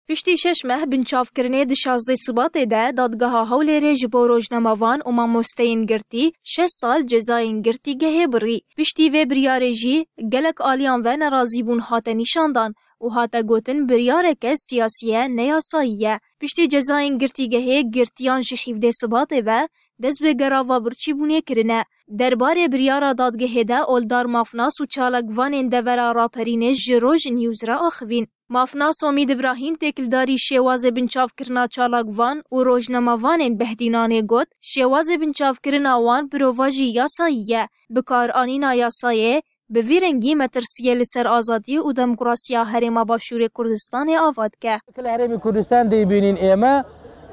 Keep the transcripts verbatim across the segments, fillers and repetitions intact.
Piştî şeş meh binçavkirinê di şazdeh Sibatê de Dadgeha Hewlêrê ji bo rojnamevan û mamosteyên girtî şeş sal cezayên girtîgehê birî. Piştî vê biryarê jî gelek aliyan ve nerazîbûn hate nîşandan û hate gotin biryareke siyasî ye, ne yasayî ye. Piştî cezayên girtîgehê girtiyan ji hevdeh Sibatê ve dest bi gerava birçîbûnê kirine. Derbarê biryara dadgehê de oldar mafnas û çalakvanên devera raperînê ji Roj News re axivîn. Mafnas Omîd Îbrahîm têkildarî şêwazê binçavkirina çalakvan û rojnamevanên Behdînanê got, şêwazê binçavkirina wan birovajî yasayî ye. Bikaranîna yasayê bi vî rengî metirsiyê li ser azadî û demokrasiya Herêma Başûrê Kurdistanê ava dike. Li Herêmê Kurdistan dibînin ئێمە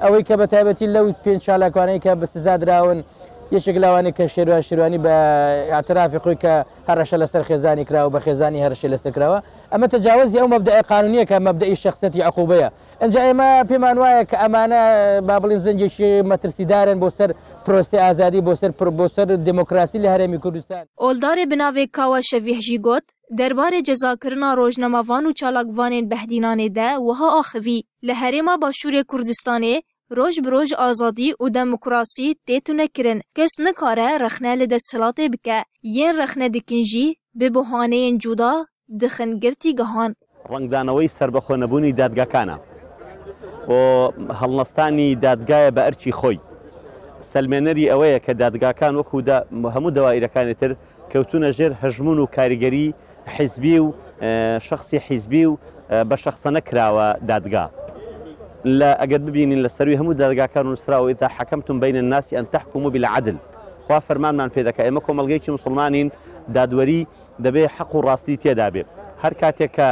ئەوەی کە بە تایبەتی لەو پێنج چالاکوانەی کە بە سزا دراون، یەکێک لەوانەیە کە شێروان شێروانی بە ئەعترافی خۆی کە هەڕەشە لەسەر خێزانی کراوە، بە خێزانی هەڕەشەی لەسەر کراوە. ئەمە تەجاوزی ئەو مەبدەئە قانونیە کە مەبدەئی شەخسەتی عقوبەیە. ئەنجا ئێمە پێمان وایە کە ئەمانە با بڵین زەنگێکی مەترسیدارن بۆ سەر پرۆسەی ئازادی، بۆ سەر پرۆ-، بۆ سەر دموکراسی لە هەرێمی کوردستان. Oldarê bi navê Kawa Şevîh jî got, derbarê cezakirina rojnamevan û çalakvanên Behdînanê de wiha axivî, li Herêma Başûrê Kurdistanê roj bi roj azadî û demokrasî tê tunekirin. Kes nikare rexne li desthilatê bike. Yên rexne dikin jî bi buhaneyên cuda dixin girtîgehan. ڕەنگدانەوەی سەربەخۆنەبوونی دادگاکانە و هەڵنەستانی دادگایە بە ئەرکی خۆی. سەلمێنەری ئەوەیە کە دادگاکان وەکو دا-، هەموو دەوائیرەکانی تر کەوتونە ژێر هەژمون و کاریگەری حیزبی و، ئە، شەخسی حیزبی و، ئە، بە شەخسەنە کراوە دادگا. لە، ئەگەر ببینین لە سەروی هەموو دادگاکان و نووسراوە، إذا حكمتم بين الناس أن تحكموا بالعدل. خوا فەرمانمان پێ دەکا. ئێمە کۆمەڵگەیەکی موسڵمانین، دادوەری دەبێ حەق و ڕاستی تێدا بێ. هەر کاتێک کە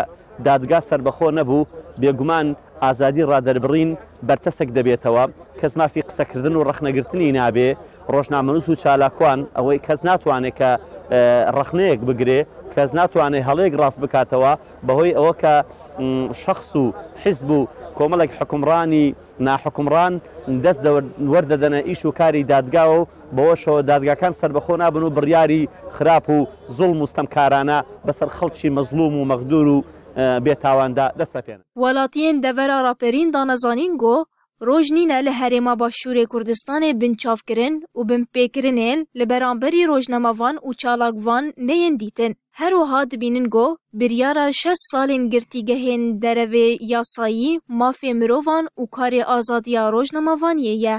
دادگا سەربەخۆ نەبوو، بێگومان ئازادی ڕادەربڕین بەرتەسک دەبێتەوە. کەس مافی قسەکردن و ڕەخنەگرتنی نابێ. ڕۆژنامەنووس و چالاکوان، ئەوەی کەس ناتوانێت کە، ئە، ڕەخنەیەک بگرێ، کەس ناتوانێت هەڵەیەک ڕاست بکاتەوە، بەهۆی ئەوە کە، م، شەخس و حیزب و کۆمەڵێک حکومڕانی ناحکومڕان دەست دەوەر-، وەردەدەنە ئیش و کاری دادگاوە و بەوەشەوە دادگاکان سەربەخۆ نابن و بڕیاری خراپ و زوڵم و ستەمکارانە بەسەر خەڵکی مەزلوم و مەغدور و، ئە، بێتاواندا دەسەپێنن. Welatiyên devera raperîn dane zanîn ku roj nîne li Herêma Başûrê Kurdistanê binçavkirin û binpêkirinên li beramberî rojnamevan û çalakvan neyên dîtin. Her wiha dibînin ku biryara şeş salên girtîgehên derevê yasayî mafê mirovan û karê azadiya rojnamevaniyê ye.